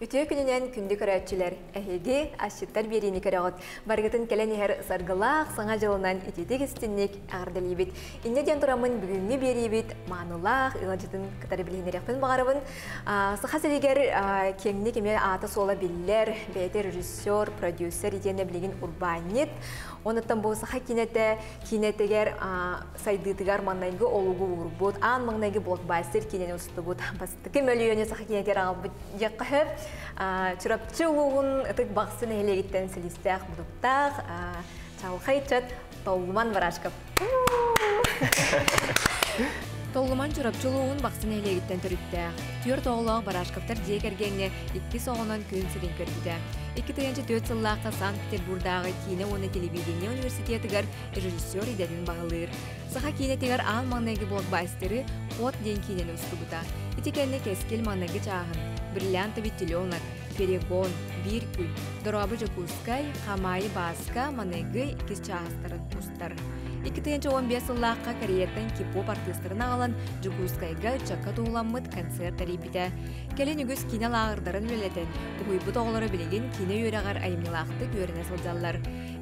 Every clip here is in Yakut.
Үтүө күнүнэн күндү көрөөччүлэр, эһиги асчыттар биэриини көрөҕүт. Барыгытын кэлэн иһэр саргылаах саҥа дьылынан ититик истинник эҕэрдэлиибит. Инньэ диэн тураммын бүгүҥҥү биэриибит маанылаах ыалдьытын кытары билиһиннэриэхпин баҕарабын. Саха сиригэр киэҥник эмиэ аата-суола биллэр, бэйэтэ режиссер, продюсер итиэннэ билигин урбаанньыт. Онуттан бу саха киинэтэ киинэтигэр сайдыытыгар маҥнайгы олугу уурбут, аан маҥнайгы блокбастер киинэни устубут, бастакы мөлүйүөнү саха киинэтигэр аҕалбыт диэххэ сөп. Чурапчы улууһун Ытык Бахсы нэһилиэгиттэн силистээх мутуктаах чаҕылхай ыччат Толлуман Барашков. Толлуман Чурапчы улууһун Бахсы нэһилиэгиттэн төрүттээх. Түөрт оҕолоох Барашковтар дьиэ кэргэҥҥэ иккис оҕонон күн сирин көрбүтэ. 2004 сыллаахха Санкт-Петербурдааҕы киинэ уонна телевидение университетыгар режиссер идэтин баһылыыр. Саха киинэтигэр аан маҥнайгы блокбастеры «Ход» диэн киинэни устубута. Ити кэннэ Кэскил маҥнайгы чааһын, «Бриллиантовый теленок», «Перегон», «Биир күн», «Дорообо Дьокуускай», «Хамаайы Бааска» маҥнайгы иккис чаастарын устар. 2015 сыллаахха Кореяттан кипоп артыыстарын аҕалан Дьокуускайга ыччакка туһуламмыт концерт тэрийбитэ. Кэлин үгүс киинэ лааҕырдарын үлэлэтэн, уһуйбут оҕолоро билигин киинэ үөрэҕэр айымньылаахтык үөрэнэ сылдьаллар.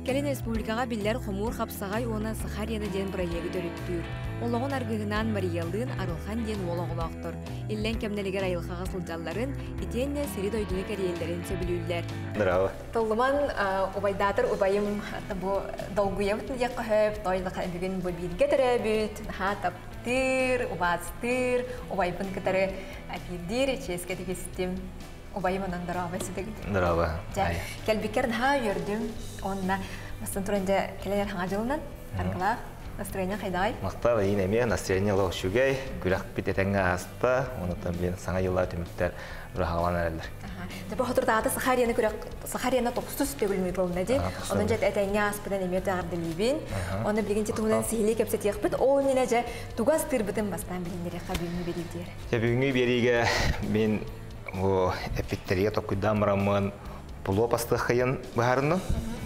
Кэлин республикаҕа биллэр хомуур хапсаҕай уонна Саха арена диэн бырайыагы төрүттүүр. Олоҕун аргыһынаан Мариялыын Арылхан диэн уол оҕолоохтор. Иллэҥ кэмнэригэр айылҕаҕа сылдьалларын, итиэннэ сири-дойдуну кэрийэллэрин сөбүлүүллэр. Браво. Толлуман убайдаатар убайым бу долгуйабыт диэххэ сөп, той бүгүн бу бииргэ төрөөбүт, наһаа таптыыр, убаастыыр, убайбын кытары эпиирдиир чиэскэ тигистим. Убайым онон дорообо ситэгит. Дорообо. Дьэ, кэлбиккэр наһаа үөрдүм. Онна бастан туран дьэ кэлэн хаҥа дьылынан аргылаах настроение хайдаҕай? Махтал иин эмиэ настроение олох үчүгэй, күрэхпит этэҥҥэ ааста, онутан билин саҥа дьыллаа түмүктэр ырахалан эрэллэр. Дьэ, бу хотурдаата Саха арена күрэх Саха арена тохсус төгүл ыытылынна дии. Онон дьэ этэҥҥэ ааспытын эмиэ эҕэрдэлиибин. Онно билигин туһунан сиһилии кэпсэтиэхпит. Ол иннинэ дьэ тугу астыырбытын бастаан билиннэриэххэ бүгүҥҥү биэриитигэр. Дьэ, бүгүҥҥү биэриигэ мин Бу эппиттеригэ токкуйдаан бараммын пулоп астыаххайын быһаарынным.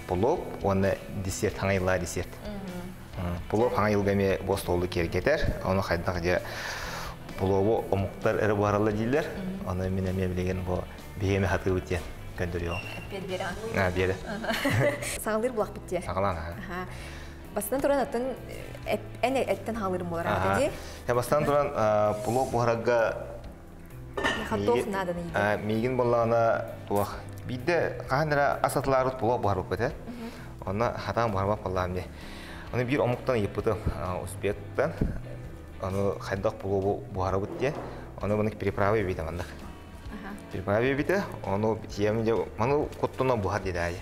Пулоп уонна десерт хаҥайыллаа десерт. Пулоп хаҥайылга эмиэ бу остуолу киэргэтэр. Ону хайдах дьэ пулобу омуктар эрэ буһараллар дииллэр. Ону мин эмиэ билигин бу биһиэми хатыыбыт диэн көндөрүөҕүм. Эппиэт биэрэҕин. Аа, биэрэ. Саҕалыыр булахпыт диэ. Саҕалаан. Бастан туран атын эн эттэн хаалыырым буолар аата дии. Бастан туран пулоп буһарарга Туох нааданы Миигин буоллаҕына туох биирдэ хаһан эрэ ас атылаарбыт пулоо буһарбыппыт ээ. Онно хатаан буһарбат буоллаҕым дии. Ону биир омуктан ыйыппытым узбектан. Ону хайдах пулуобу буһарабыт диэн. Ону маннык переправа эбитэ маннык. Переправа эбитэ. Ону тиэм дьэ маны куттунан буһар диэдэ аайы.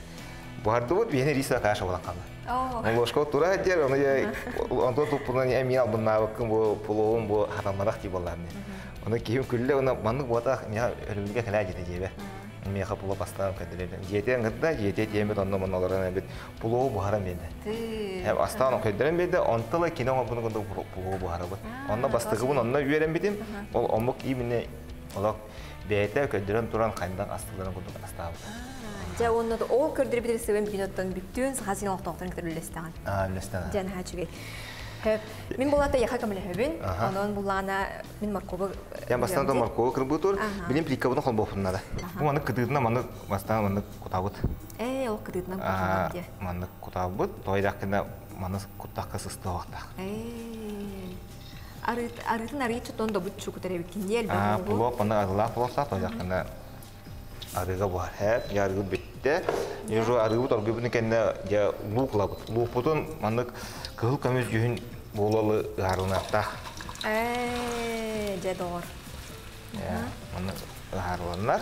Буһардыбыт биһиэнэ рис каша буолан хаалла. Ложка тура сылдьар, ону дьэ онтон туппунан эмиэ албыннаабыккын бу пулуобум бу хатамматах дии буоллаҕым дии. Ону киһим күллэ, уонна маннык буотах миэхэ өрөбүлгэ кэлээ диэтэ дьиэбэ. Миэхэ пуло бастаан көрдөрөбүн. Дьиэтигэр ыҥырда, дьиэтигэр тиийэммит онно манна олорон эбит пулуобу буһаран биэрдэ. Астаан көрдөрөн биэрдэ, онто да кини оҥорбутун курдук пулуобу буһарабыт. Онно бастакыбын онно үөрэммитим. Ол омук именно олох бэйэтэ көрдөрөн туран хайдах астыларын курдук астаабыта. Дьэ уонна ол көрдөрбүт рецебин бүгүн оттон бүттүүн Саха сирин олохтоохторун кытары үллэстэҕин. Аа, үллэстэҕин. Дьэ наһаа үчүгэй. Мин булата яха көмөлөһөбүн. Онон буллаана мин моркуобу Я бастаан то моркуобу кырбытыр. Билим плиткабытын холбооппуннара. Бу маннык кытыытына маннык бастаан маннык кутабыт. Ээ, ол кытыытынан кутабыт дии. Маннык кутабыт. Тойдаккына маны куттахха сыстыахтаах. Ээ. Арыытын арыйы чотон добут чукутар эбиккин дии элбэх Пулоп маннык арыылаах пулоптаах тойдаккына арыыга буһар. Хэп, я арыы бүттэ. Уже арыыбыт оргуйбутун кэннэ дьэ луук ылабыт. Луукпутун маннык кыһыл көмүс дьүһүн буолалы ыһаарыланыахтаах. Ээ, дьэ доҕор. Маннык ыһаарыланнар.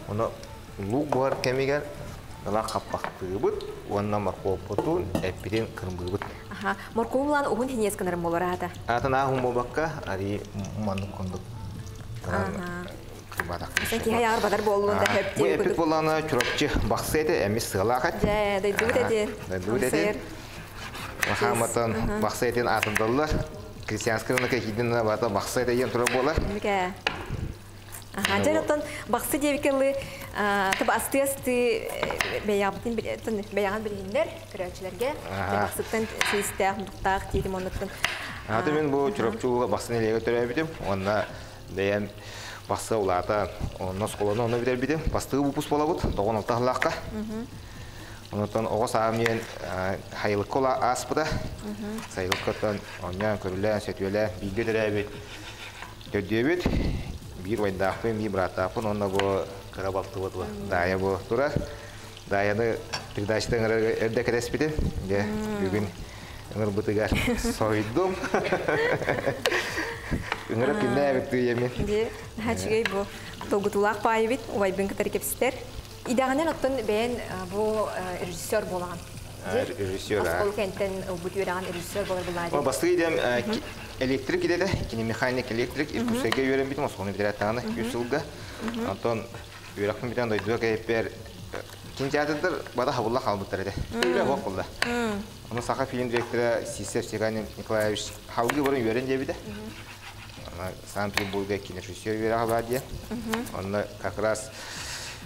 Ону луук буһар кэмигэр ыла хаппахтыыбыт уонна моркуоппутун эппитин кырбыыбыт. Аха, моркуобу булан уһун хиньиэс гынарым буолар аата. Аатын ааһын буолбакка, арыы маннык курдук Киһи айаҕар батар буоллун да хөп Бу эппит буоллаҕына Чурапчы бахсы этэ, эмис сыалаах эт. Дьэ, дойдубут этин. Дойдубут этин. Махаматан бахсы этин аатырдаллар. Крестьянскай рынокка киирдин бата бахсы этэ диэн турар буолар. Микэ. Аха, дьэ оттон бахсы диэбиккэ ылы тып асты асты бэйэҕин бэйэҕин билиһиннэр көрөөччүлэргэ бахсыттан сиистээх, мутуктаах тиитим оннуттан. Аты мин бу Чурапчы ууга бахсы нэһилиэгэр төрөөбүтүм уонна бэйэм Бахсы улаата онно оскуоланы онно бүтэрбитим. Бастыгы выпуск буолабыт, 96 сыллаахха. Онтон оҕо сааһым диэн Хайылыкка ааспыта. Сайылыккаттан оонньоон, көрүлээн, сөтүөлээн, бииргэ төрөөбүт төрдүөбүт. Биир убайдаахпын, биир бырааттаахпын уонна бу кыра балтыбыт Даайа бу турар. Даайаны передачата ыҥырарга эрдэ кэтэспитим. Дьэ, бүгүн ыҥырбытыгар соһуйдум. Ыҥырап күннээбит тыйамин. Дьэ, наһаа үчүгэй бу. Долгутуулаах баайыбыт, убайбын кытары кэпсэтэр. Идэҕинэн оттон бэйэн бу режиссер буолаҕын. Режиссер, Оскуола кэнтэн ылбыт үөрэҕин режиссер буолар былаа. Бастакы идэм электрик идэтэ, кини механик электрик, Иркутскайга үөрэммитим, оскуоланы бүтэрээт даҕаны үс сылга. Онтон үөрэхпин бүтэн дойдуга кэлиппэр кинотеатрдар бада хабылла хаалбыттар этэ. Үлэ суох буолла. Ону Саха фильм директора Сисев Степан Николаевич халгыы баран үөрэн диэбитэ. Санкт-Петербурга кинорежиссер үөрэҕэ баар диэн. Онно как раз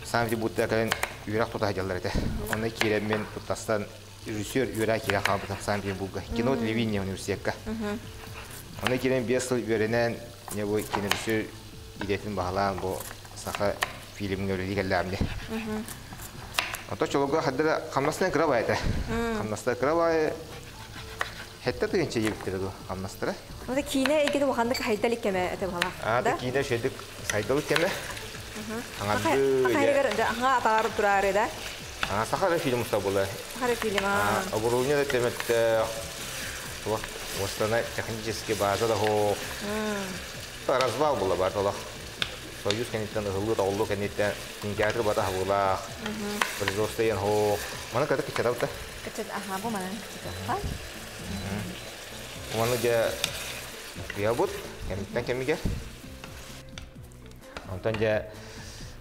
Санкт-Петербургта кэлэн үөрэх тута сылдьаллар этэ. Онно киирэммин туттастан режиссер үөрэх киирэ хаалбытым Санкт-Петербурга. Кино телевидение университекка. Онно киирэн 5 сыл үөрэнэн, не бу кинорежиссер идэтин баһылаан бу саха фильмҥэ үлэлии кэллэҕим дии. Онтон чолого хаддара хамнастан кыра баай этэ. Хамнастара кыра баай хетте тыгынча диэбиттэрэ дуу хамнастара. Ота киинэ эйгэтэ улаханнык хайдалык кэмэ этэ баһала. Аа да киинэ шедик сайдалык кэмэ. Аңарды Саха аха атаар тураары да. Аа саха фильм уста була. Саха фильм аа. Оборудование да теметте Основная технический база да хо развал була бар толох. Союз кэнниттэн ыһыллыы тоҕуллуу кэнниттэн кинотеатр бата хабылаах, производство диэн хоох. Маны кытта кыччатабыт. Кыччат аха бу манан кыччатыахха. Маны дьэ кыйабыт кэмиттэн кэмигэр. Онтон дьэ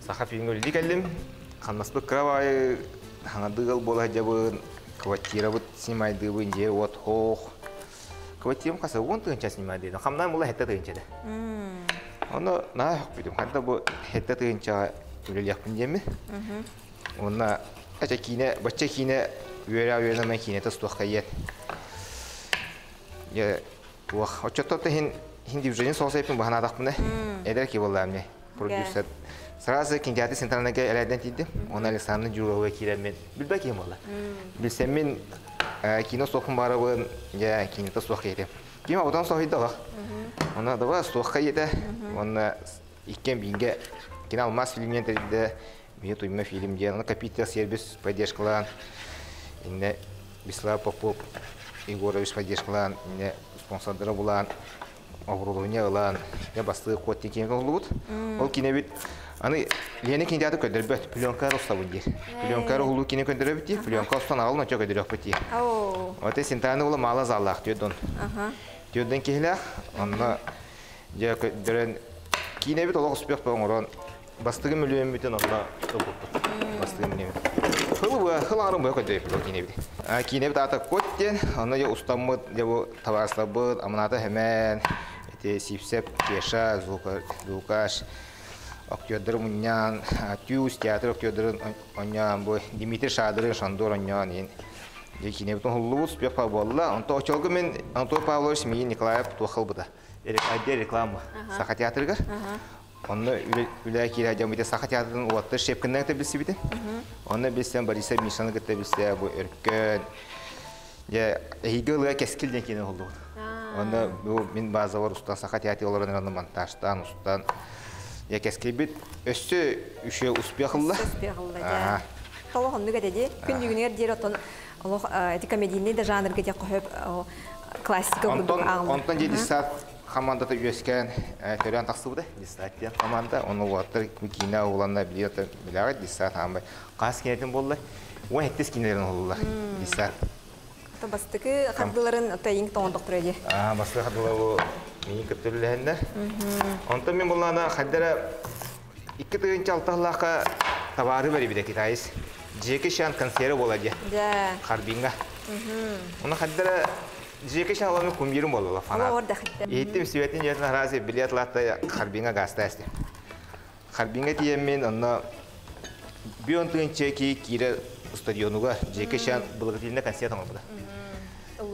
саха фильмҥэ үлэлии кэллим. Хамнаспыт кыра баайы хаҥардыы ыал буола сылдьабын, квартирабыт снимайдыыбын, дьиэ уот хоох. Квартирам хас 10 тыһыынча снимайдыыбын. Хамнаан була 7 тыһыынча этэ. Ону наһаа сөхпүтүм. Ханта бу 7 тыһыынчаҕа үлэлиэхпин диэммин. Уонна ача киинэ, бачча киинэ үөрэ үөрэнэ киинэтэ устуохха диэн. Дьэ, туох оччотто иһин иһин движение соосайпын баһанаатахпына эдэр ки буоллаам не продюсер сразу кинотеатр центральныйга элэрден тиийдим. Оны Александр Журовга киирэммин билбэт киһим буолла. Билсэммин кино суохпун барабын, дьэ киното суох киһитим. Ким отон соһуйдалах. Онно давай суохха иэтэ. Онно иккен биинге кино алмаз фильминен тэрилде Мия туйма фильм диэн, оны Капитал сервис поддержкалаан, инне Бислав Попов Егорович поддержкалаан, инне спонсордара булаан, оборудование ылаан, я бастыы кот диэн киинэ оҥоһуллубут. Ол кинэбит аны Лена кинотеатр көрдөрбөт, пленка устабын диир. Пленка уһулуу кине көрдөрөбүт дии, пленка устан аҕалын очо көрдөрүөхпүт дии. Оте синтааны була маала заллаах түөрдон. Түөрдөн киһилээх, онно дьэ көрдөрөн киинэбит олох успех оҥорон бастыгы мөлүөммүтүн онно ылбыппыт. Бастыгы мөлүөммүт. Хылы быа, хыл арын быа көрдөрөппүт ол киинэбит. Киинэбит аата Кот диэн, онно дьэ устаммыт, дьэ бу табаарыстарбыт, Аманата Хэмэн, ити Сипсеп, Кеша, Зукаш, актердары мунньаан, Тюс театр актердарын онньоон, бу Дмитрий Шадрин, Шандор онньоон иин. Дьэ киинэбит оһуллубут, успех буолла. Онто очолго мен Антон Павлович миигин Николаев туох ылбыта. Отдел реклама Саха театрыгар. Онно үлэ киирэ дьоммут Саха театрын уоттар Шепкиннен кытта билсибитим. Онно билсэн Бориса Мишаны кытта билсэ бу өркөн дьэ эһиги ылыа кэскил диэн киинэ оһуллубут. Онно бу мин базабар устан Саха театры олорон онно монтажтаан устан дьэ кэскилбит өссө үчүгэй успех ылла. Успех ылла дьэ. Толох оннук этэ дии. Күн бүгүнүгэр диэри оттон олох эти комедийный да жанрга диэх хөп классика курдук ааҕыллар. Онтон дьэ десант командата үөскээн төрөөн тахсыбыта. Десант диэн команда. Ону уолаттар киинэ уоланна билиэт билэҕит десант хаамбай. Хас кинэтин буолла? 17 кинилерин олулар. Десант. Бастакы хардыларын тайын тоҥордохторо дии. Аа, бастакы хардылары миин көптөрүлэһэннэр. Онтон мен буллаана хайдара 2006 сыллаахха табаары бэрибитэ китаец. Джеки Чан концеры буола дии. Дьэ. Харбинга. Оны хайдара Джеки Чан оланы кумирим буолла фанат. Олор да хитте. Иһиттим сибэтин дьиэтин араасы билет латта Харбинга гаста эсти. Харбинга тиийэммин онно бион тыынча ки киирэ стадионуга Джеки Чан благотворительный концерт оҥорбута.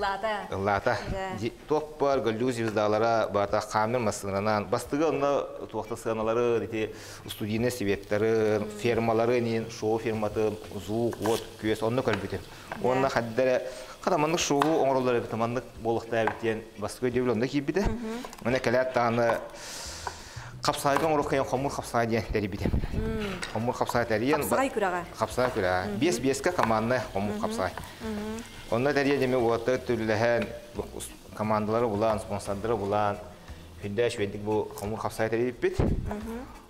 Ыллаата. Ыллаата. Туох бар Голливуд звездалара барыта Хаммер массыынанан бастыгы онно туохта сыаналары ити студийный светтары, фермалары нин шоу фирматын, звук, вот күөс онно көрбүтүм. Онно хаддара хата маннык шоу оҥороллор эбит, маннык буолуохтаа эбит диэн бастакы өйдөбүл онно киирбитэ. Маны кэлээт даҕаны хапсаайга оҥоруох хомуур хапсаай диэн тэрийбитим. Хомуур хапсаай тэрийэн Хапсаҕай күрэҕэ. Хапсаай күрэҕэ. Биэс-биэскэ команднай хомуур хапсаай. Онно тэрийэн дьэми уоттар түллэһэн командалары булан, спонсордары булан, хүндэ үчүгэйдик бу хомуур хапсаай тэрийбиппит.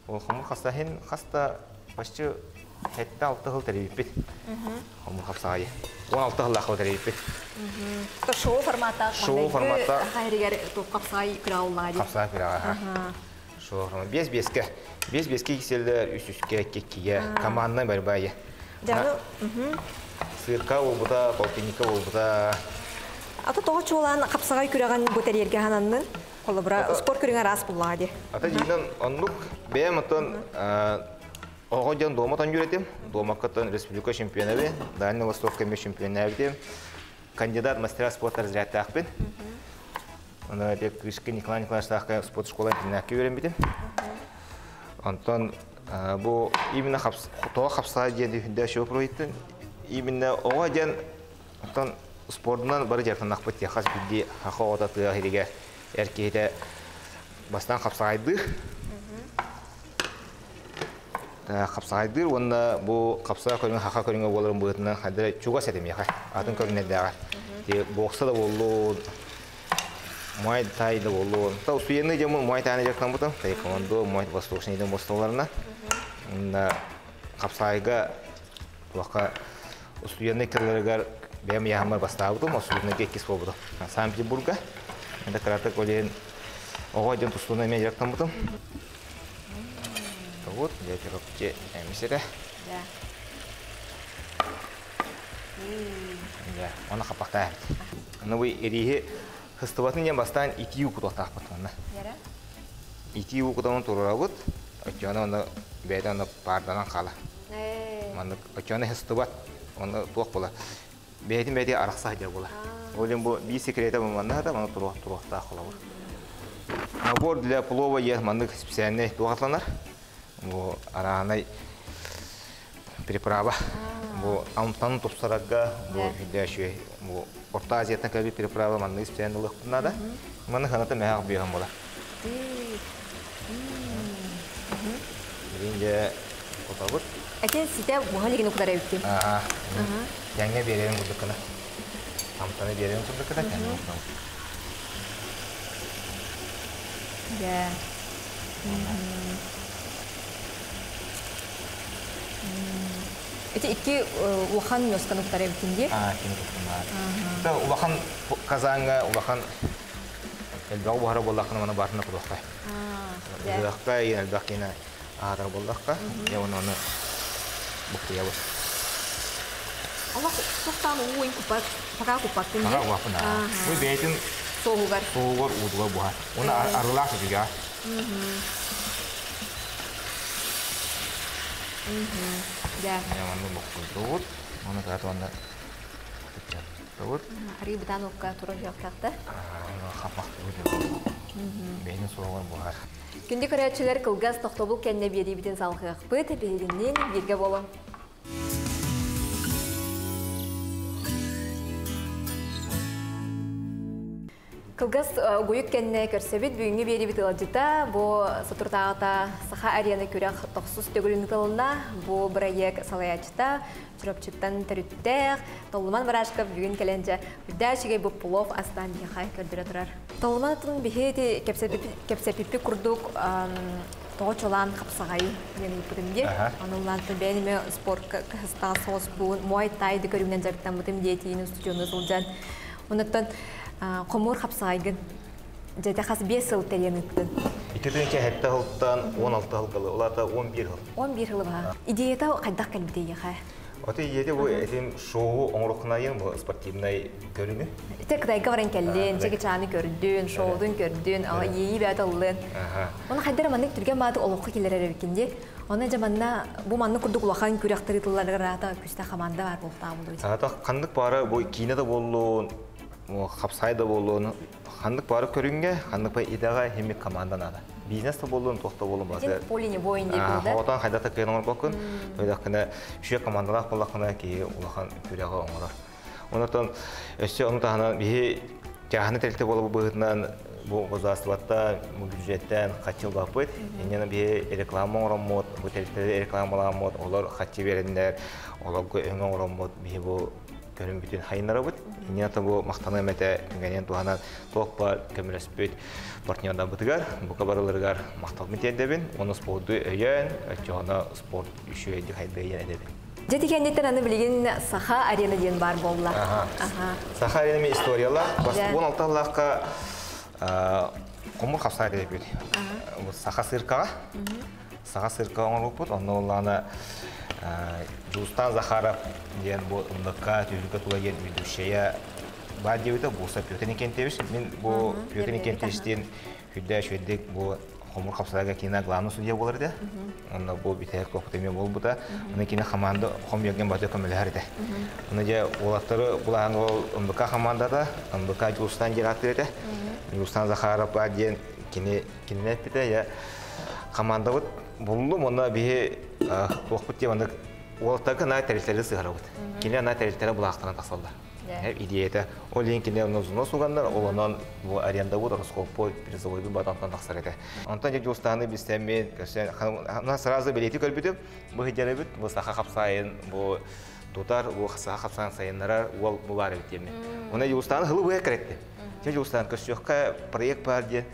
Ол хомуур хапсаайын хаста почти 7-6 сыл тэрийбиппит. Хомуур хапсаайы. 16 сыллаах тэрийбиппит. Шоу формата. Шоу формата. Хайригер хапсаай күрэҕэ Хапсаай күрэҕэ. Шоу формат. Биэс-биэскэ. Биэс-биэскэ киселлер, үс-үскэ, икки-иккигэ. Команднай борьба. Цирка буолбута, полклиника буолбута. Ата тоҕо чуолаан хапсаҕай күрэҕин бу тэрийэргэ хананнын? Холобура, спорт көрүҥэ араас буллаҕа дии. Ата дьиинэн оннук бэйэм оттон оҕо дьон дуоматан жүретим. Дуомаккаттан республика чемпионабы, Дальний Восток кэмэ чемпионабытым. Кандидат мастера спорта разрядтаахпын. Оны тек Крышкин Николай Николаевичтаахка спорт школа интернатка үйренбитим. Онтон бу именно тоҕо хапсаҕай диэн хүндэ шоу проектын именно оҕо диэн оттон спордунан бары дьарыктанахпыт диye хас биирдии хаха оҕото тыа иһигэр эр киһитэ бастаан хапсаҕайдыыр. Хапсаҕайдыыр уонна бу хапсаҕай көрүҥэ хаха көрүҥэ буоларын быһыытынан хайдара чугас этим яха атын көрүҥнэрдээҕэр. Бокса да буоллун, муай тай да буоллун. Та устуйаны дьоммун муай тайны дьарыктаммытым. Таэквондо, муай восточный ден бостоларына. Уонна хапсаҕайга туохха устуйаны кылларыгар бэйэм яһаммар бастаабытым, устуйаны иккис буолбутум. Санкт-Петербурга. Это карате колен оҕо дьон тустууна эмиэ дьарыктаммытым. Вот, я чурапчы эмисете. Да, оны хаппахтаа. Аны бу ирииһи хыстыбатын диэн бастаан итии укутуохтаахпыт манна. Итии укутамын турурабыт, оччоҕуна онно бэйэтэ онно паарданан хаала. Маннык оччоҕуна хыстыбат, онно туох буолар. Бэйэтин бэйэтэ арахса сылдьар буолар. Ол иһин бу биир секретэ бу манна сытар, манна туруохтаах холобур. Набор для плова диэн маннык специальный туох атланар. Бу араанай приправа. Бу амтан тупсарарга бу үһү бу Орто Азияттан кэлбит приправа маннык специально ылыахпын наада. Манны ханата мэһээх бүөһүн буолар. Билин дьэ кутабыт. Этин ситэ буһан илигин кутар эбиттин. Аа. Тэҥҥэ биэрэрин курдук гына. Амтаны биэрэрин курдук гына тэҥҥэ кутабыт. Дьэ. Ити икки улахан ньуосканы кутар эбитин дии. Аа, кини туттум. Улахан казанга улахан элбэх буһара буоллаххына маны барытына кутуохтай. Ыһыахха иин элбэх киинэ аһатар буоллахха, дьэ уонна ону буккуйабыт. Олох тохтоон уу куппат, пока куппаттын дии. Пока аа. Бу бэйэтин соуһугар. Соуһугар уутугар буһар. Уонна арыылаах үчүгэй. Дьэ. Дьэ манны буккуйдубут. Оны кыра уонна кыччаттыбыт. Арыы бытаан окка тура үөхтаахта. Хаппахтыбыт. Бэйэтин суоҕар буһар. Күндү көрөөччүлэр кылгас тохтобул кэннэ биэриибитин салҕыахпыт. Биһигинниин бииргэ буолуҥ. Кылгас угуйук кэннэ көрсөбүт бүгүҥҥү биэриибит ыалдьыта бу соторутааҕыта Саха арена күрэх тохсус төгүлүн ыытылынна. Бу бырайыак салайааччыта Чурапчыттан төрүттээх Толлуман Барашков бүгүн кэлэн дьэ үрдээх үчүгэй бу плов астаан биһиэхэ көрдөрө турар. Толлуман атын биһи ити кэпсэппиппит курдук тоҕо чолаан хапсаҕай диэн ыйыппытым дии. Ону бэйэм эмиэ спортка кыһыстаах соҕуспун, муай тай да көрүҥүнэн дьарыктаммытым диэтиин устудьуону сылдьан. Онуттан хомуур хапсаҕайгын дьэтэ хас 5 сыл тэрийэн ыыттын. 2007 сылтан 16 сылгалы, улаата 11 сыл. 11 сыл баха. Идеята хайдах кэлбитий яха? Оты идеята бу этим шоу оҥороххунайын бу спортивнай көрүҥү. Ите Кытайга баран кэллин, Джеки Чаны көрдүн, шоудун көрдүн, иэйии бэт ыллын. Оны хайдар маннык түргэн мааты олоххо киллэрэр эбиккин дии. Оны дьэ манна бу маннык курдук улахан күрэхтэр ыытылларыгар аата күстэ команда бар буолтаах буолуо. Аата ханнык баара бу киинэ да буоллун, Хапсай да буолуон, ханнык бары көрүҥҥэ, ханнык ба идэҕэ химик команда наада. Бизнес да буолуон, туох да буолуон бары. Поле не воин диye да. Хотон хайда та кыйын оҥорбоккун, тойдахкына үчүгэй командалаах буоллаххына киһи улахан күрэҕи оҥорор. Онотон өссө ону таһынан биһи чааһына тэрилтэ буола быһыытынан бу государствоттан, бу бюджеттэн хаччы ылбаппыт. Инньэ биһи реклама оҥороммут, бу тэрилтэлэри рекламаламмыт, олор хаччы биэрэннэр, олорго өҥө оҥороммут, биһи бу көрүн бүтүн хайыннарабыт. Инньэ бу махтаныам этэ түгэнин туһанан туох бар көмөлөспүт партнердарбытыгар, бука барыларыгар махталбын тиэрдэбин. Уонна спорду өйөөн, оччоҕуна спорт үчүгэйдик хайдыайан эдэбин. Дьэ тикэнниттэн аны билигин Саха арена диэн баар буолла. Саха арена ми историялар. 16 лаахха хомур хапсаа диэбит. Саха сыркаҕа. Саха сырка оҥорбуппут. Онно улаана Дьулустаан Захаров диэн бу МДК түһүлгэ тула диэн ведущая баар диэбитэ буса Петр Никентьевич. Мин бу Петр Никентьевичтиин хүдэ үчүгэйдик бу хомур хапсаага кина главный судья буолар этэ. Онно бу бүтэһик туохпут эмиэ буолбута. Оны кини команда хомуйарген баты көмөлөһөр этэ. Оны дьэ уолаттары булаһан ол МБК командата, МБК Дьулустаан диэн ааттыыр этэ. Дьулустаан Захаров баар диэн кини кинини эппитэ. Я командабыт буллум, онно биһи туохпут диэн маннык уолаттарга на тэрилтэлэри сыһарабыт. Кини ана тэрилтэлэр булаахтаран тахсаллар. Идеята. Ол иһин кини онно взнос уганнар, ол онон бу арендабыт, ороскуоппут, призовойбут батантан тахсар этэ. Онтон дьэ Дьулустааны билсэммин, көрсөн, сразу билети көрбүтүм. Бу сылдьар бу саха хапсайын, бу тутар, бу саха хапсайын сайыннарар уол бу баар эбит диэммин. Онно Дьулустааны хылы быһа кэрэттим. Дьэ Дьулустаан көрсүөххэ проект баар диэн.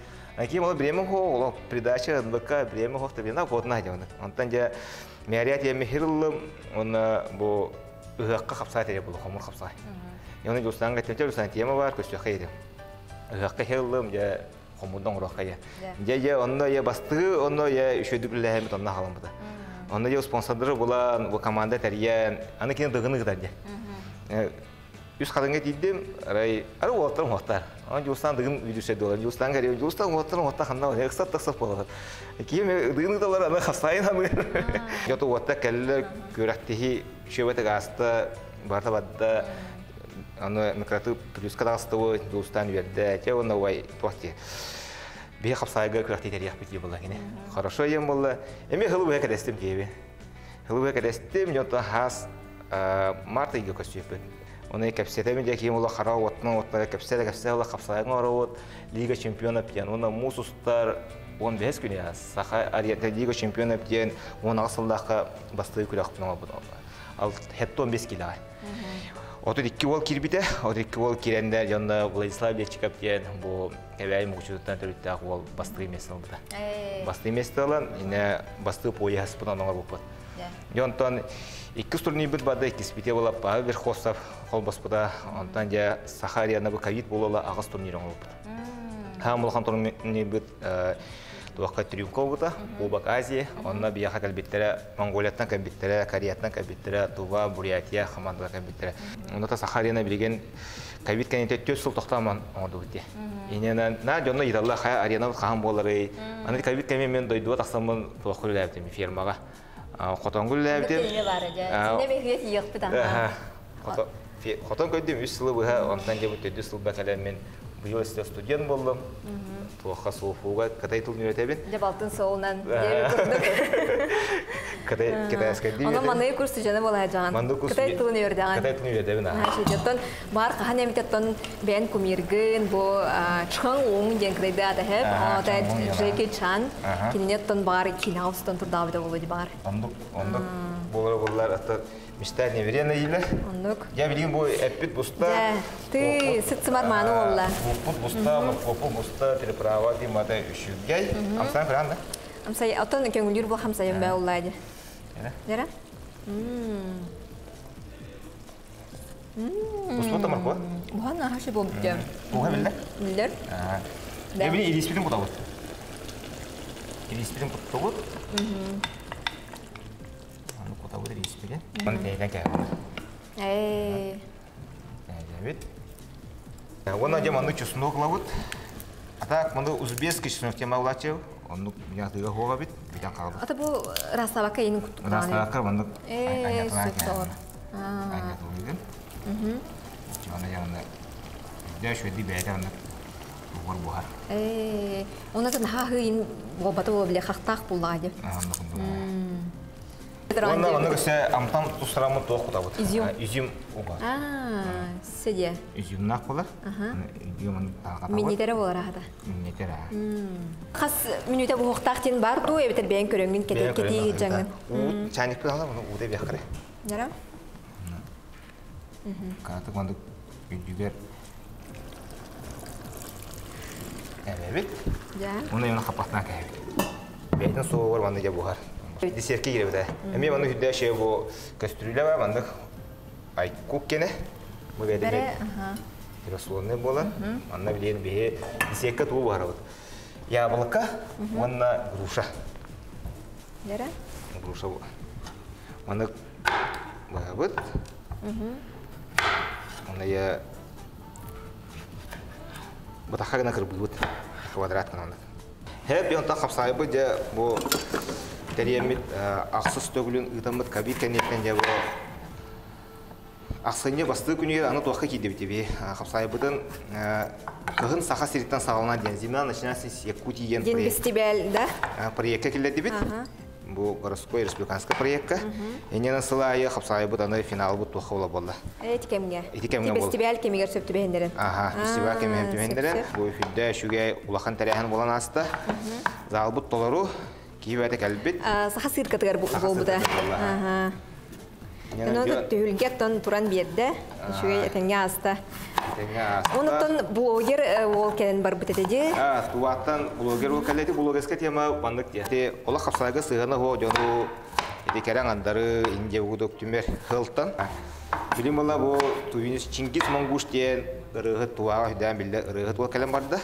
Ким ол время хо, ол придача НБК время хо табина котна дьон. Онтон дьэ мэрия тиэмми хирыллым, онно бу ыһыахха хапсай тире булу, хомур хапсай. Оны Дьулустаанга эттим, Дьулустаан тема бар, көрсүөххэ едим. Ыһыахха хирыллым, дьэ хомурдан оҥоруохха дьэ. Дьэ дьэ онно я бастыы, онно я үчүгэйдик үлэлэһэммит онно халаммыта. Онно дьэ спонсордары булан, бу команда тэрийэн, аны кини дыгыны ыытар дьэ. Үс хатыҥҥа тиийдим, арай ары уолаттарым уохтар. Онон Дьулустаан дыгын видюшай дуолар. Дьулустаан кэлиим, Дьулустаан уолаттарым уохтар ханна бар, ыксат тахсап буолар. Киһим дыгын ыыталар, аны хастайын ханыыр. Дьото уотта кэллэ, күрэхтиһи үчүгэйбэтик ааста, барыта барда. Аны микроты плюска таҕыстыбыт, Дьулустаан үөрдэ. Чэ уонна убай туох дии. Биһи хапсаайга күрэхтии тэрийэхпит дии буолла кини. Хорошо диэн буолла. Эмиэ хылы быһа кэтэстим диэби. Хылы быһа кэтэстим, дьонтон хаас март ыйга көстүөхпүт. Оны кэпсэтэбин дьэ киим ула хара уоттан уоттара кэпсэ кэпсэ ула хапсайга оробут Лига чемпионов диэн уонна муус устар 15 күнэ Саха Лига чемпионов диэн 18 сыллаахха бастакы күрэхпин оҥорбут. Ал 75 килоҕа. 32 уол киирбитэ. 32 уол киирэннэр дьонно Владислав Левчиков диэн бу Кэбээйи Мукучутуттан төрүттээх уол бастакы миэстэ ылбыта. Бастакы миэстэ ылан, инэ бастакы пояһыспытын оҥорбуппут. Дьэ онтон иккис турнирбыт барды иккиспите буола Павел Верховцев холбоспута. Онтон дьэ Саха арена бу ковид буолуола аҕыс турнир оҥорбуппут. Хаам улахан турнирбыт туохха трюмка буолбута, Кубок Азии. Онно биһиэхэ кэлбиттэрэ Монголияттан кэлбиттэрэ, Кореяттан кэлбиттэрэ, Тува, Бурятия командалар кэлбиттэрэ. Онно Саха арена билигин ковид кэнниттэн 4 сыл тохтоомон оҥордубут дии. Иннинэн на дьонно ыйыталлар хайа арена хаһан буоларый. Аны ковид кэмин мен дойдуга тахсаммын туохха үлэлээбитим фермаҕа. Хотонго үлэлээбитим. Хотон көрдүм үс сылы быһа, онтон дьэ бу төрдүс сылба кэлэммин быйыл өстө студент буоллум. Туохха суофууга кытай тылын үөрэтэбин. Дьэ балтын суолунан диэри курдук. Кытай китайскайдыы Онон манныгы курс студена буолаа дьаҕан. Кытай тылын үөрдэҕин. Кытай тылын үөрэтэбин аа. Оттон баар хаһан эмитеттон бэйэн кумиргын бу Чхан Уң диэн кытайды атаһып, ота Джеки Чан кининеттон баар киинэҕэ устан турдаабыта буолуо ди баар. Ондук ондук буолар буоллар ата мечтать невероятно иилэр. Оннук. Я билигин бу эппит буста. Ты сыт-сымар мааны буолла. Буппут буста, моркуоппут буста, переправа димата үчүгэй. Амсаан көрөн да? Амсай, оттон көҥүлүүр бу хамсайым бээ уллаа ди. Дера? Буспут моркуо? Бухан аха болбут. Туха биллер? Биллер. Я били илиспитин кутабыт. Илиспитин куттубут. Аны кутабыт илиспитин. Маны тэйден кэһэбит. Ээ. Тэйдебит. Уонна дьэ маннык чеснок ылабыт. А так маны узбекский чеснок тема улачы. Оннук мятыга хуога бит, бүтэн хаалбыт. Ата бу растабакка иин куттук. Растабакка маннык Ээ, сөп. Анятылыгын. Аны яны Дэ шөди бэйэтэ оннук буһар буһар. Ээ, онон наһаа хыйын буолбата буола биле хахтаах буллаҕа дии. Уонна онно өссө амтан тустараммыт туох кутабыт? Изюм. Изюм уга. Аа, седе. Изюмнаах буолар. Изюм тарҕатабыт. Минньитэрэ буолар аһата. Минньитэр аа. Хас мүнүүтэ буһуохтаах диэн бар дуу, эбэтэр бэйэҥ көрөҥҥүн кэтии дьаҥҥын. Уу чайникпыт алар, оны уута биэххэ. Нара? Кааты куандык үрдүгэр эбэбит. Уна юна хаппахтаан кэһэбит. Бэйтин суоҕар манна дьэ буһар. Десертке кииребит. Эмиэ манна үрдэ шее бу көстүрүлэ бар маннык айкук кене. Бу бэйдеме переслонный буолар. Манна билиэн биһи десертке туу буһарабыт. Яблоко уонна груша. Нера? Груша бу. Маннык быһабыт. Онно я бытахха гына кырбыыбыт квадрат гынан. Һэ би онтон хапсаайбыт дьэ бу тэрийэммит ахсыс төгүлүн ыытаммыт кабит кэнниттэн дьэ бу ахсынньы бастыы күнүгэр аны туохха киирдибит диби хапсаайбытын кыһын Саха сириттэн саҕалана диэн «Зима начинается с Якутии» диэн Ден фестиваль, да? проекка киллэрдибит. Бу городской республиканскай проекка. Инньэнэн сыл аайы хапсаайбыт аны финалбыт туохха буола буолла. Эти кэмҥэ. Ити кэмҥэ буол. Фестиваль кэмигэр сөп түбэһиннэрэн. Аха, фестиваль кэмигэр түбэһиннэрэн. Бу үрдэ үчүгэй улахан тэрээһин буолан ааста. Залбыт толору, киһи бэйэтэ кэлбит. Саха циркатыгар буолбута. Аха. Онон түһүлгэ оттон туран биэрдэ. Үчүгэй этэҥҥэ ааста. Этэҥҥэ ааста. Онуттан блогер уол кэлэн барбыт этэ дии. Тубаттан блогер уол кэллэти блогерская тема маннык диэти олох хапсаайга сыһыана хуо дьону ити кэрэ андары Индия угудук түмэр хылтан. Билим була бу Тувинус Чингис Монгуш диэн ырыаһыт тувааҕа хүдээн биллэ ырыаһыт уол кэлэн барда.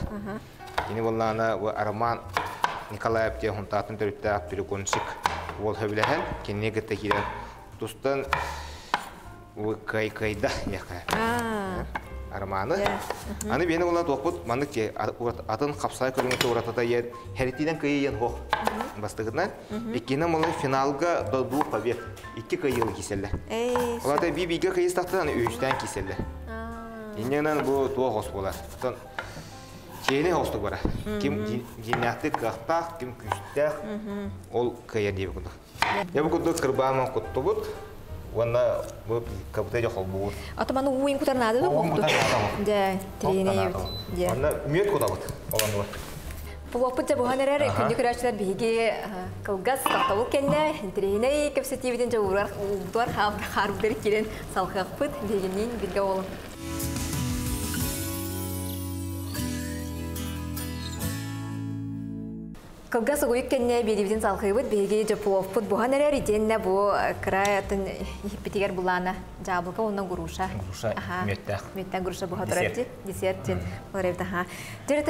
Кини буоллаҕына бу Роман Николаев диэн хунтаатын төрүттээх перегонщик уол сөбүлэһэн кинини кытта киирэн тустан кыайда диэххэ. Романы. Аны биһини буолла туохпут маннык атын хапсай көрүҥү уратата иэн хэритиинэн кыайыйан хоох бастыгытынан. Иккинэн буолла финалга до двух побед. Икки кыайыылы кииселлер. Олата би-бигэ кыйыстахтан үһүстээн кииселлер. Инньэнэн бу туох ос буолар. Чиэһинэй оҕустук бара. Ким дьиҥнээхтик кыахтаах, ким күүстээх, ол кыайар диэбит курдук. Дьэ бу курдук кырбааман куттубут уонна бу кабыта дьэ холбуубут. Атаманы ууйун кутар наада да Ууйун кутар наада. Дьэ, тириинэй дьэ. Онно мүөт кутабыт олонугар. Пулуоппут дьэ буһан эрэр күндү көрөөччүлэр биһиги кылгас тохтобул кэннэ интэриэһинэй кэпсэтиибитин дьэ уурар уурдуар хаарбытыгар киирэн салҕыахпыт биһигинниин бииргэ буолуҥ. Кылгас угуйук кэннэ биэдибитин салҕыыбыт биһиги дьоппуоппут буһан эрэр итиэннэ бу кыра атын иһиппитигэр булаана дьаабылка уонна груша. Груша мүөттээх. Мүөттээх груша буһа турар дии. Десерт диэн болар эбит аха. Дьэ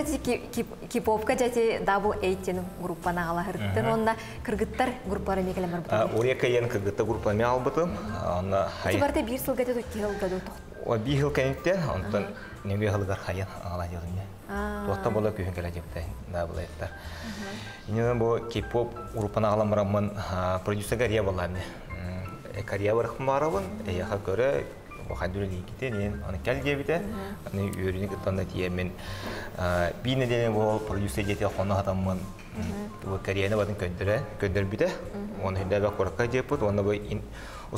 кипопка дьэти Double Eight диэн группаны аҕалаһырыттын уонна кыргыттар группалара эмиэ кэлэн барбыта. Урека диэн кыргыттар группаны эмиэ аҕалбытым. Онно Ити барыта биир сылга дьэ икки сылга Биир сыл кэнниттэн, онтон нөҥүө сылыгар хайан аҕала дьылым Туохтан буола күһүн кэлэ дьыбытай даабылайыттар. Иннинэн бу кей-поп группаны аҕалан бараммын продюсер Карья буоллааны. Карья барахпын баарабын, эйиэхэ көрө, хайдыр үлэлииккитин, иэн аны кэл диэбитэ. Аны үөрүүнү кытта онно тиийэммин биир нэдиэлэ буол продюсер дьиэтигэр хоно сатаммын бу карьераны батын көрдөрө көрдөрбүтэ. Уонна хүндээбэх куоракка дьиэппит, уонна бу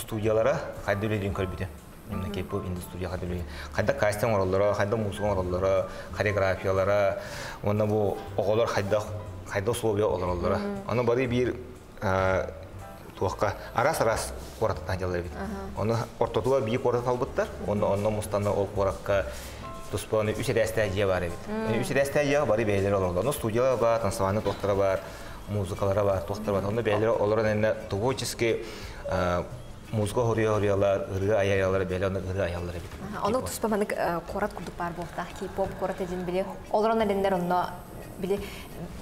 студиялара хайдыр үлэлиин көрбүтүм. Именно кей-поп индустрия хайдах хайдах кастинг оҥороллоро, хайдах муусука оҥороллоро, хореографиялара, уонна бу оҕолор хайдах хайдах условия олороллоро. Ону бары биир туохха араас-араас куораттан дьаллар эбит. Ону ортотугар биир куорат талбыттар, онно онно мустанна ол куоракка туспа үс этээстээх дьиэ баар эбит. Үс этээстээх дьиэҕэ бары бэйэлэрэ олороллор. Ону студиялар баар, танцевальный туохтара баар, музыкалара баар, туохтара баар. Онно бэйэлэрэ олорон иннэ творческий музыка хоруйа-хоруйалар, ырыа айаллар, бэйэлэр онно ырыа айаллар эбит. Ону туспа манык куорат курдук баар буолтаах, кей-поп куорат диэн били олорон эрэннэр онно били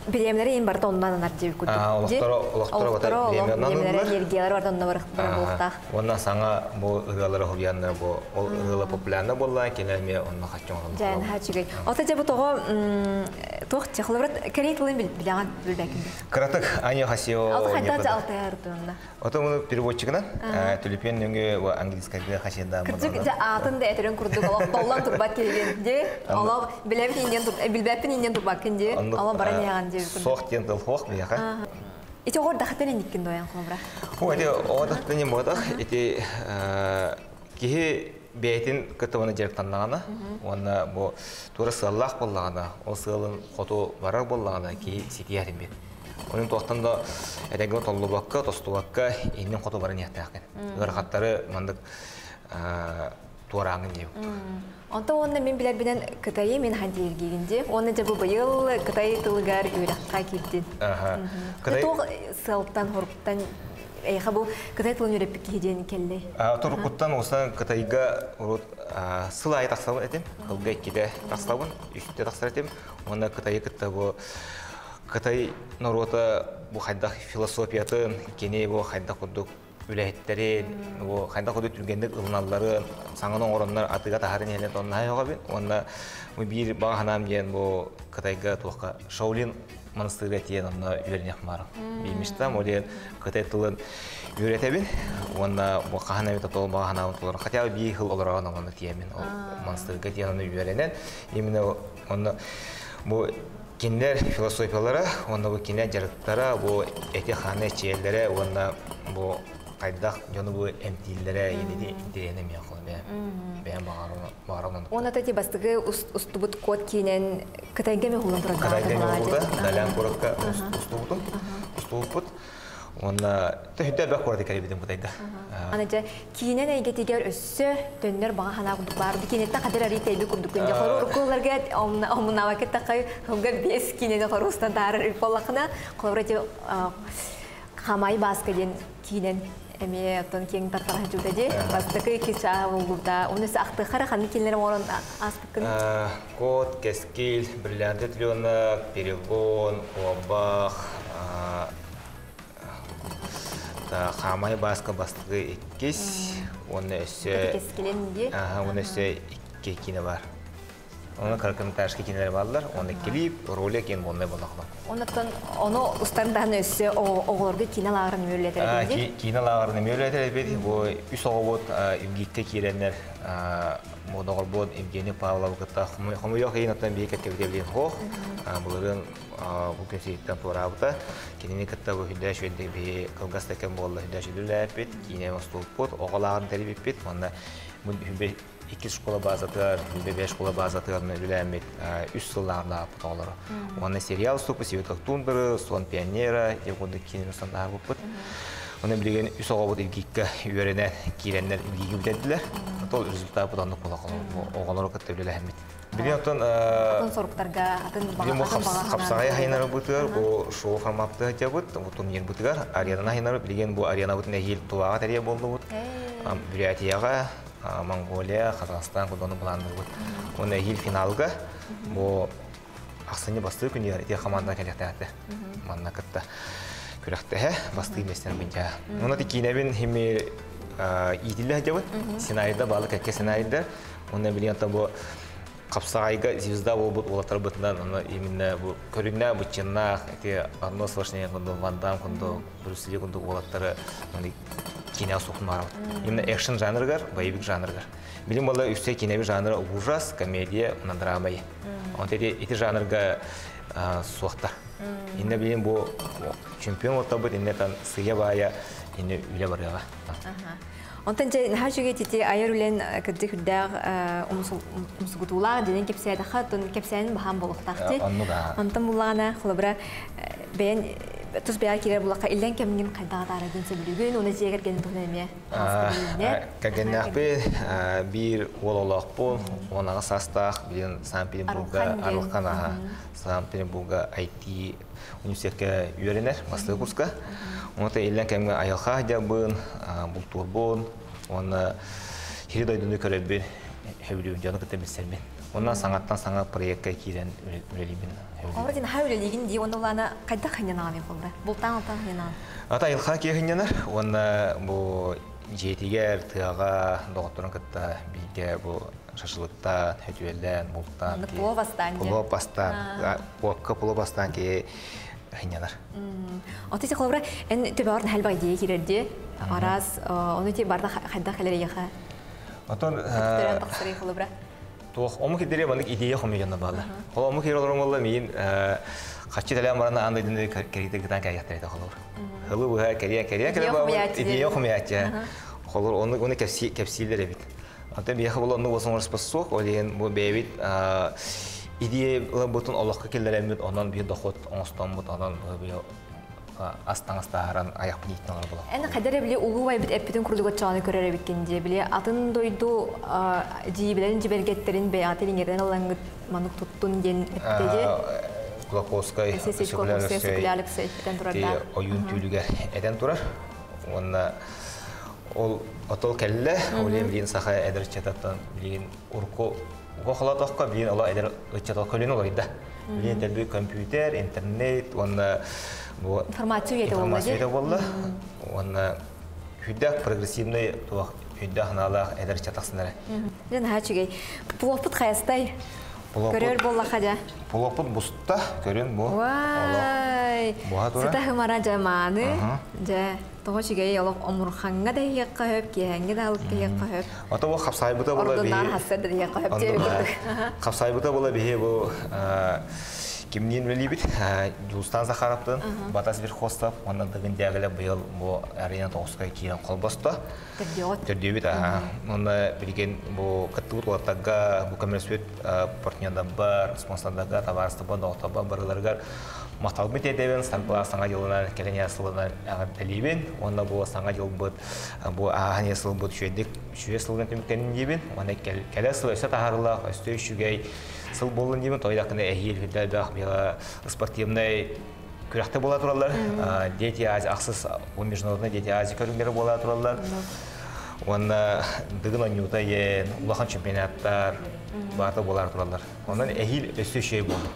Бириэмэлэри ин барыта оннан анар диэбит курдук. Олохторо олохторо бата бириэмэ Бириэмэлэрэ энергиялар барыта онно бар буолуохтаах. Уонна саҥа бу ырыалары хуруйаннар бу ол ырыала популярна буолла кинилэр эмиэ онно хаччы оҥороллор. Дьэ, наһаа үчүгэй. Ото дьэ бу тоҕо туох холобура кэрий тылын билэҕин билбэккин. Кыратык Аня Хасио. Алты хайдах алтайар тылына. Ото муну переводчигынан төлөпүөн нөҥүө английскайга хасида. Кырдьык дьэ аатын да этерин курдук олох толлон турбат киһигин ди. Олох билэбит иннен билбэппин иннен турбаккын ди. Олох баран иһэҕин ди. Суох диэн тыл хуох биһиэхэ. Ити оҕор дахтан инниккин доян холобура. О, ити оҕо дахтан буотах ити киһи бэйэтин кытта уонна дьарыктаннаҕына уонна бу туора сыаллаах буоллаҕына, ол сыалын хоту барар буоллаҕына киһи ситиһэр бит. Онон туохтан да этэҥҥэ толлубакка, тостубакка иннин хоту баран иһиэхтээххин. Ыарахаттары маннык туорааҥын диэбит. Онто уонна мин билэрбинэн Кытайы мин хаан дииргиигин дии. Уонна дьэ бу быйыл Кытай тылыгар үөрэххэ киирдин. Кытай Туох сыалтан, хоруктан эйиэхэ бу Кытай тылын үөрэппит киһи диэн кэллэй? Туруккуттан усан Кытайга урут сыл аайы тахсабын этим. Сылга иккитэ тахсабын, үстэ тахсар этим. Уонна Кытайы кытта бу Кытай норуота бу хайдах философиятын, кини бу хайдах курдук үлэһиттэрин, бу хайдах курдук түргэнник ылыналларын, саҥаны оҥороннор атыыга таһарын иһэлэн онно оҕобин. Уонна бу биир баҕа санаам диэн бу Кытайга туохха Шаолин монастырга тиийэн онно үөрэниэх маарым. Биимиштам, ол диэн Кытай тылын үөрэтэбин уонна бу хаһан эмит отол баҕа санаабын толору хотя бы биир сыл олорон онно тиийэммин ол монастырга тиийэн онно үөрэнэн именно онно бу кинилэр философиялара уонна бу кинилэр дьарыктара бу эти-хааны эчийэллэрэ уонна бу хайдах дьону бу эмтииллэрэ инити интэриэһинэ эмиэ бэйэм баҕарам Уонна ти бастыгы устубут код киинэн Кытайга ме хулан турар Кытайга ме хулда Далян куоракка устубутум устубуппут Уонна төһүдэ элбэх куораты кэлбитим Кытайга. Аны дьэ киинэн эйгэтигэр өссө төннөр баҕа санаа курдук баар. Киинеттэн хатыр арый тэйби курдук күнде хору уруккуларга омуннаабакка тахай хылга бес киинени хорустан таарар үп боллахына холобура ти Хамай Баска диэн киинэн эмиэ оттон киэҥ тарҕаһа дьута ди бастакы икки чааһа булгубута оны ахтыхара ханнык кинилэр оҥорон ааспыккын Кот, Кэскил, Бриллианты теленок, Перегон, Куобах, Хаамай Бааска бастакы иккис, уонна өссө Кэскилин дии. Уонна өссө икки киинэ бар. Оны короткометражка кинилэр баллар, оны клип, ролик ен болнай боллахлар. Оннуттан ону устан даһан өссө оҕолорго киинэ лааҕырын мүөллэтэр эбит. Киинэ лааҕырын мүөллэтэр эбит. Бу үс оҕобут Евгикке киирэннэр доҕорбут Евгений Павловы кытта хомуйуох иһин оттон биһи кэккэбитэ хоох. Былырыын бу күн сириттэн туораабыта. Кинини кытта бу хүндэ шүөдэ биһи кылгас да кэм буолла хүндэ шүдүлээппит, киинэ остуолпут, оҕо лааҕырын тэрийбиппит. Уонна иккис школа базатыгар, бэбэ школа базатыгар үлэлээммит үс сыллааҕынааппыт оҕолоро. Уонна сериал уступпут Светок тундры, Сон пионера, диэн курдук киинэ устан Оны билигин үс оҕобут Илгиккэ үөрэнэн киирэннэр Илгиги бүтэрдилэр. Ол результат оннук буола оҕолору кытта үлэлэһэммит. Билигин оттон атын соруктарга атын хапсаҕай хайнарыбытыгар бу шоу форматтыга дьабыт, бу турнирбытыгар аренаны хайнары билигин бу аренабытын эһиил Туваҕа тэрийэ буоллубут. Бурятияҕа Монголия, Казахстан курдук былаанныыбыт. Уонна эһиил финалга бу ахсынньы бастыы күнүгэр ити команда кэлиэхтээхтэ. Манна кытта күрэхтэһэ бастыы миэстэн бынчаа. Уонна ти киинэбин хими иитиллэ сылдьабыт. Сценарийда баалы кэккэ сценарийдар. Уонна билигин бу хапсаҕайга звезда буолбут уолаттарбытынан онно именно бу көрүҥнээх быччыннаах ити Арнольд Шварценеггер курдук, Ван Дамм курдук, Брюс Ли курдук уолаттары киинэҕэ суохтумаарабыт. Именно экшен жанрыгар, боевик жанрыгар. Билим буолла үссе киинэби жанры ужас, комедия, уонна драма. Онон ити, ити жанрга суохтар. Инне билим бу чемпион уолтарбыт инне тан сыйа-баайа инне үлэ барыаҕа. Онтон дьэ наһаа үчүгэй тити айар үлэн кырдьык үрдээх умсугутуулаах дьэнин кэпсээтэххэ оттон кэпсээнин баһаан буолуохтаах дии. Онтон буллаҕына холобура бэйэн тус бэйэ киирэр буллахха иллэҥ кэмҥин хайдах атаараргын сөбүлүүгүн уонна дьиэ кэргэнин туһунан эмиэ хаалыска Кэргэннээхпин биир уол олоохпун 18 саастаах билин Санкт-Петербурга Арылхан аха Санкт-Петербурга IT университетка үөрэнэр бастакы курска. Онон иллэҥ кэмҥэ айылҕа дьабын, бултуурбун уонна сири дойдуну көрөрбүн Хөбүлүүбүн дьону кытта билсэрбин. Онон саҥаттан саҥа проекка киирэн үлэлиибин. Холобура дин ха үлэлиигин дии уонна улаана хайдах ханньанаҕын холобура? Бултаан алтан ханньанаҕын? Ата айылҕа киһи ханньанар уонна бу дьиэтигэр, тыаҕа доҕотторун кытта бииргэ бу шашлыктаан, хөтүөллээн, бултаан. Плов астаан. Плов астаан, уокка плов астаан киһи ханньанар. Оты ти холобура эн төбөҕөр наһаа идея киирэр дии. Араас ону ти барда хайдах кэлэр эйиэхэ? Отон Төрөөн тахсарый холобура. Туох омук идея маннык идея хомуйанна баалар. Ол омук иһэр олорон буолла миин хаччы тэлээн баран аан дойдуну кэрийдэ гытаан кээйэхтэр этэ холобур. Хылы быһа кэрийэ кэрийэ кэлэ баабыт идея хомуйааччы. Холор ону ону кэпсиилэр эбит. Онтон биһиэхэ була оннук болсон суох, ол иһин бу бэйэбит идея ылабытын олоххо киллэрэммит, онон биир дохуот оҥостоммут, онон ас-таҥас таһааран айахпын ииттэн олорор буолар. Эн хайдар били улуу байбыт эппитин курдук оччоҕуна көрөр эбиккин дии. Били атын дойду дьиибэлэрин дьибэргэттэрин бэйэҕитин иҥэрэн ылаҥҥыт маннык туттун диэн эттэ дии. Кулаковскай, Алексей этэн турар да. Ойуун түүлүгэр этэн турар. Уонна ол отол кэллэ, ол билигин саха эдэр ыччататтан билигин урку холотохко билигин оло эдэр ыччата көлүн олоройда. Билигин дэлби компьютер, интернет уонна бу информация үйэтэ буолла. Информация үйэтэ буолла. Уонна хүддээх прогрессивный туох хүддээх ханаалаах эдэр ыччат тахсынара. Дьэ наһаа үчүгэй. Пловпут хайастай? Көрөр буоллаха дьэ. Пловпут буста, көрүн бу. Вай! Сыта хымара дьэ мааны. Дьэ, тоҕо үчүгэй олох омурхаҥҥа да иһиэххэ сөп, киэһэҥҥэ да алыкка иһиэххэ сөп. Ото бу хапсайбыта була биһи. Ордуннаан хассар да иһиэххэ сөп диэби курдук. Хапсайбыта була биһи бу кимниин үлэлиибит Дьулустаан Захаровтын, Батас Верхостов уонна Дыгын Дягилев быйыл бу Арена тоҕуска киирэн холбосто. Төрдүөбүт. Онно билигин бу кыттыбыт уолаттарга бу көмөлөспүт партнердарбар, спонсордарга, табаарыстарбар, доҕотторбор барыларыгар махталбын тиэрдэбин, саргылаах саҥа дьылынан, кэлин сылынан эҕэрдэлиибин. Уонна бу саҥа дьылбыт, бу ааһан сылбыт үчүгэйдик үчүгэй сылынан түмүктэнин диибин. Уонна кэлэр сыл өссө таһаарыылаах, өссө үчүгэй сыл буоллун диибин. Тойдахына эһиил үрдэлбэх спортивнай күрэхтэ буола тураллар. Дети Азии, ахсыс международный Дети Азии көрүҥнэрэ буола тураллар. Уонна Дыгын оонньуута иэн, улахан чемпионаттар баата буолар тураллар. Онон эһиил өссө үчүгэй буолду.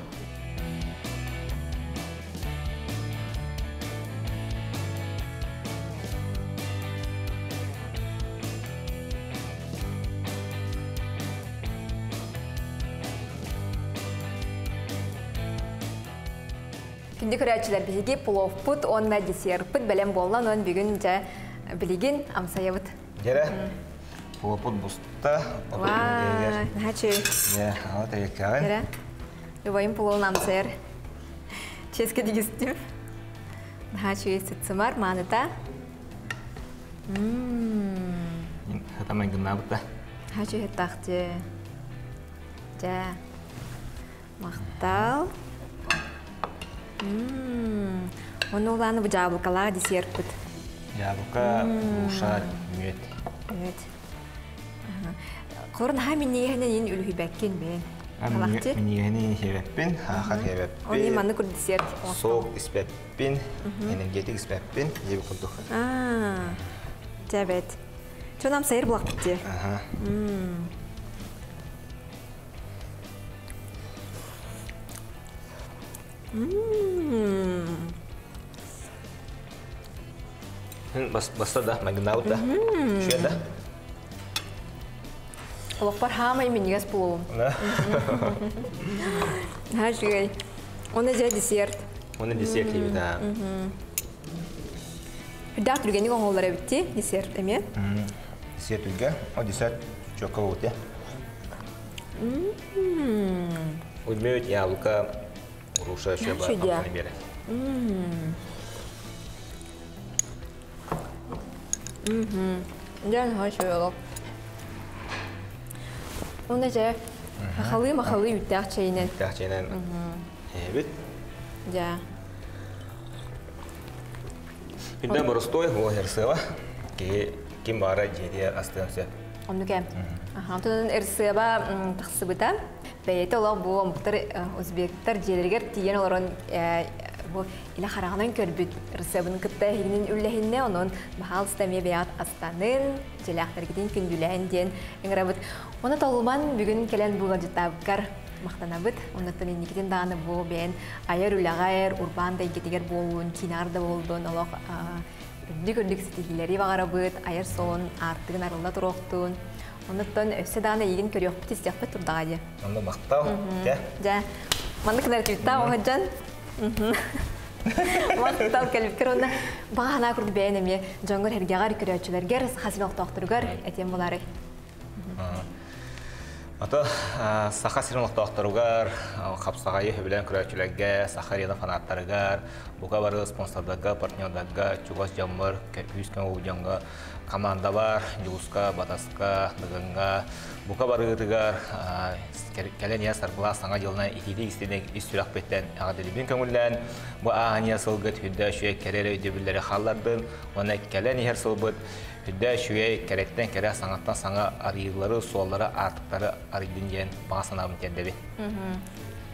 Күндү көрөөччүлэр биһиги пловпут уонна десертпыт бэлэм буолла, онон бүгүн дьэ билигин амсайабыт. Дьэрэ, пловпут буста. Ваа, наһаа үчүгэй. Дьэ, ала тэйэккэҕин. Дьэрэ, убайым пловун амсайар. Чиэскэ дигистим. Наһаа үчүгэй сыт-сымар, мааныта. Хатамай гыннаабыт да. Наһаа үчүгэй дьэ. Дьэ. Махтал. Ону улааны бу дьаабылыкалаах десертпыт. Дьаабылыка, груша, мүөт. Мүөт. Холор наһаа минньигэһинэн иин үлүһүйбэккин бэйэҥ. Халахчы. Минньигэһинэн иһэбэппин, хаахар иһэбэппин. Оны манны кур десерт. Сок испэппин, энергетик испэппин, диэби курдук. Дьэбэт. Чонам сайыр булахпыт дии. Баста да, майгыннаабыт да. Үчүгэй да. Олохпор хаамай минньигэс пловум. Наһаа үчүгэй. Оны дьэ десерт. Оны десерт диибит аа. Үрдээх түргэнник оҥоһуллар эбит дии, десерт эмиэ. Десерт үргэ. О десерт чокка буолуо. Удмүт, яблоко, груша еще Чудя. бере. Дьэн хойшуйолок. Уна же хахалы махалы үттээх чэйинэн. Үттээх чэйинэн эбит. Дьа. Күндэ боростой ол РСВ. Ки ким баара дьиэтигэр астыан сөп. Оннук ээ. Онтон РСВ тахсыбыта. Бэйэтэ олох бу омуктар узбектар дьиэлэригэр тиийэн олорон бу бу илэ хараҕынан көрбүт ырысыабын кытта эһигинин үллэһиннэ, онон баһаалыста эмиэ бэйэҕит астанын, дьиэлээхтэргитин күндүлээн диэн ыҥырабыт. Оны Толуман бүгүн кэлэн бу ыалдьыттаабыккар махтанабыт. Оннуттан инникитин даҕаны бу бэйэн айар үлэҕэр, урбаан да эйгэтигэр буоллун, киинэҕэр да буоллун, олох үрдүк-үрдүк ситиһиилэри баҕарабыт, айар суолун аартыгын арылла туруохтун. Оннуттан өссө даҕаны эйигин көрүөхпүт, истиэхпит турдаҕа дии. Онно махтал. Дьэ. Дьэ. Маннык нарративтаах оһодьон. Махтал кэлбиккэр уонна баҕа санаа курдук бэйэн эмиэ дьоҥҥор эргэҕэр, көрөөччүлэргэр, саха сирин олохтоохторугар этиэм булаарай. Ото Саха сирин олохтоохторугар, хапсаҕайы сөбүлээн көрөөччүлэргэ, Саха арена фанаттарыгар, бука бары спонсордарга, партнердарга, чугас дьоммор, күүс көмө дьоҥҥо, командабар, Дьулуска, Батаска, Дыгыҥҥа, бука барыытыгар кэлэн иһэр саргылаах саҥа дьылынан итиитик истиник ис сүрэхпиттэн эҕэрдэлиибин көҥүллээн, бу ааһан иһэр сылгыт үрдэ үчүгэй кэрэ эрэ өйдөбүллэри хааллардын уонна кэлэн иһэр сылбыт үрдэ үчүгэй кэрэттэн кэрэ саҥаттан саҥа арыйыылары, суоллары, аартыктары арыйдын диэн баҕа санаабын тиэрдэбин.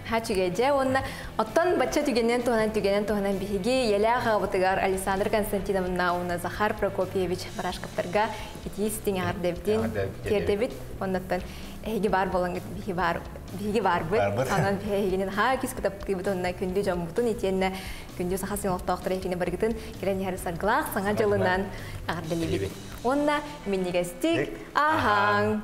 Ха үчүгэй уонна оттон бачча түгэнинэн туһанан түгэнэн туһанан биһиги ийэлээх аҕабытыгар Александр Константиновна уонна Захар Прокопьевич Барашковтарга итии истиҥ эҕэрдэбитин тиэрдэбит. Оннуттан эһиги баар буолаҥҥыт биһи баар биһиги баарбыт. Онон биһигинин хаа кис кытаптыыбыт онно күндү дьоммутун итиэннэ күндү саха сирин олохтоохторо эһигини барыгытын кэлэн иһэр саргылаах саҥа дьылынан эҕэрдэлиибит. Уонна минньигэстик аһааҥ!